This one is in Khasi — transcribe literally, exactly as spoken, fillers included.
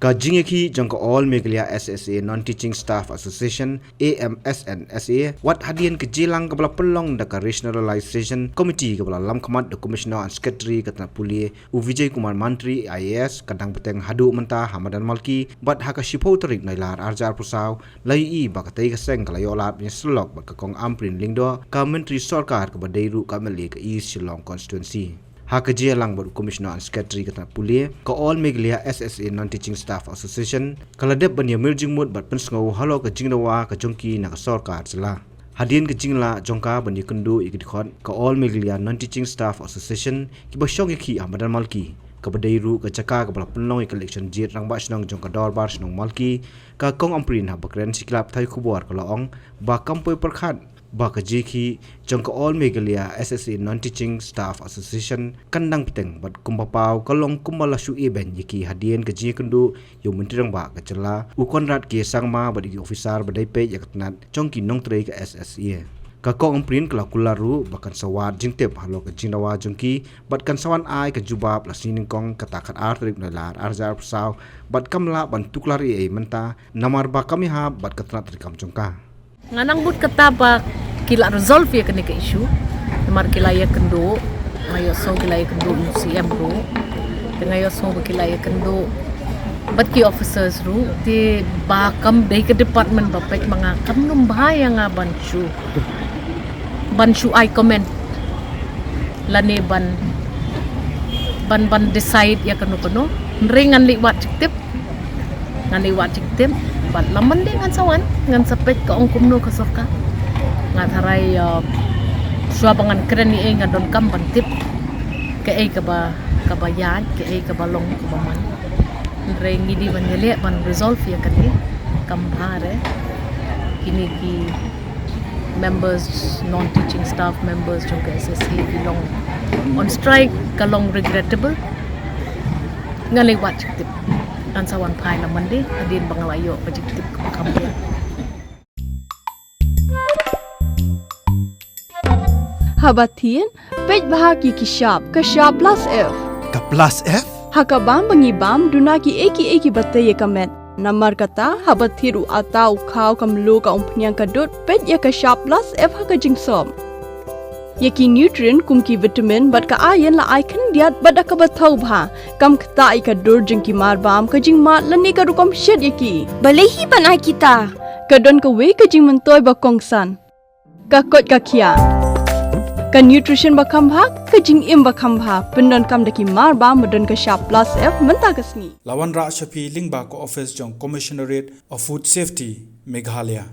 Ka jingïakhih jong ka All Meghalaya S S A Non-Teaching Staff Association, A M S N S A, wat hadien ka jingïalang kaba la pynlong da ka Rationalization Committee kaba la lamkhmat da u Commissioner and Secretary ka tnat pule, u Vijay Kumar Mantri I A S, ka dang bteng haduh mynta ha madan Malki, bad ha ka shiphew tarik Nailar arhajar arphew saw, la ïohi ba katei ka seng ka la ïoh lad ban ïasyllok bad ka Kong Ampareen Lyngdoh, ka Myntri Sorkar kaba dei ruh ka M L A ka East Shillong Constituency. Ha ka jingïalang bad u Commissioner and Secretary ka tnat pule, ka All Meghalaya S S A Non-Teaching Staff Association, ka la dep ban ïamir jingmut bad pynsngew halor ka jingdawa ka jong ki na ka sorkar jylla. Hadien ka jinglah jong ka ban ïakynduh ïa ka dkhot ka All Meghalaya Non-Teaching Staff Association, kiba shong ïakhih ha madan Malki, kaba dei ruh ka jaka kaba la pynlong ïa ka election jied rangbah shnong jong ka Dorbar Shnong Malki, ka Kong Ampareen haba kren sha ki lad pathai khubor ka la ong ba kam poi pyrkhat ba ka jingïakhih jong ka All Meghalaya S S A Non-Teaching Staff Association kan dang bteng, bad kumba paw ka long kumba la shu ibeiñ ïa ki hadien ka jingïakynduh ïa u Myntri Rangbah ka jylla, u Conrad K Sangma, bad ïa ki officer ba dei peit ïa ka tnat jong ki nongtrei ka S S A. Ka Kong Ampareen ka la kular ruh ba kan sa wad jingtip halor ka jingdawa jong ki, bad kan sa wan ai ka jubab la sngi nyngkong, kata khatar tarik Nailar arhajar arphew saw, bad kam lah ban tuklar ei ei mynta namar ba kam ïahap bad ka tnat treikam jong ka. Nga nang bud kata ba ki la resolve ïa kane ka issue. Namar ki la ïakynduh, nga ïohsngew ki la ïakynduh ïa u C M ruh. Te nga ïohsngew ba ki la ïakynduh bad ki officers ruh, te ba kam dei ka department ba peit ma nga, kam nym bha ïa nga ban shu, ban shu ai comment lane ban, ban, ban decide ïa kano kano. Hynrei ngan leit wad jingtip. Ngan leit wad jingtip, bad la Monday ngan sa wan, ngan sa peit ka ong kumno ka sorkar. Nga tharai, uh, shuwa ba ngan kren ei ei nga donkam ban tip kaei kaba, kaba ïaid, kaei kaba long, kaba man. Hynrei ngi dei ban ïaleh ban resolve ïa kane, kam bha re. Kine ki members, non-teaching staff members jong ka S S A ki long on strike, ka long regrettable. Ngan leit wad jingtip. Ngan sa wan phai la Monday hadien ba nga la ïoh ka jingtip kaba kham bha. Haba thied, peit bha ïa ki shap, ka shap plus F. Ka plus F? Ha ka bam ba ngi bam, duna kiei kiei kiba tei ïa ka met. Namar kata, haba thied u atta, u khaw, ka mluh, ka umphniang, ka dud, peit ïa ka shap plus F ha ka jingsop. Ïa ki nutrient kum ki vitamin bad ka iron la ai khyndiat bad da kaba thaw bha. Kam ktah ïa ka dur jong ki marbam, ka jingmad lane ka rukom shet ïa ki. Balei hi ban ai kita? Ka don kawei ka jingmyntoi ba kongsan. Ka koit ka khiah. Ka nutrition ba kham bha, ka jingim ba kham bha. Pyndonkam da ki marbam ba don ka shap plus F mynta ka sngi. La wanrah sha phi lyngba ka office jong Commissionerate of Food Safety, Meghalaya.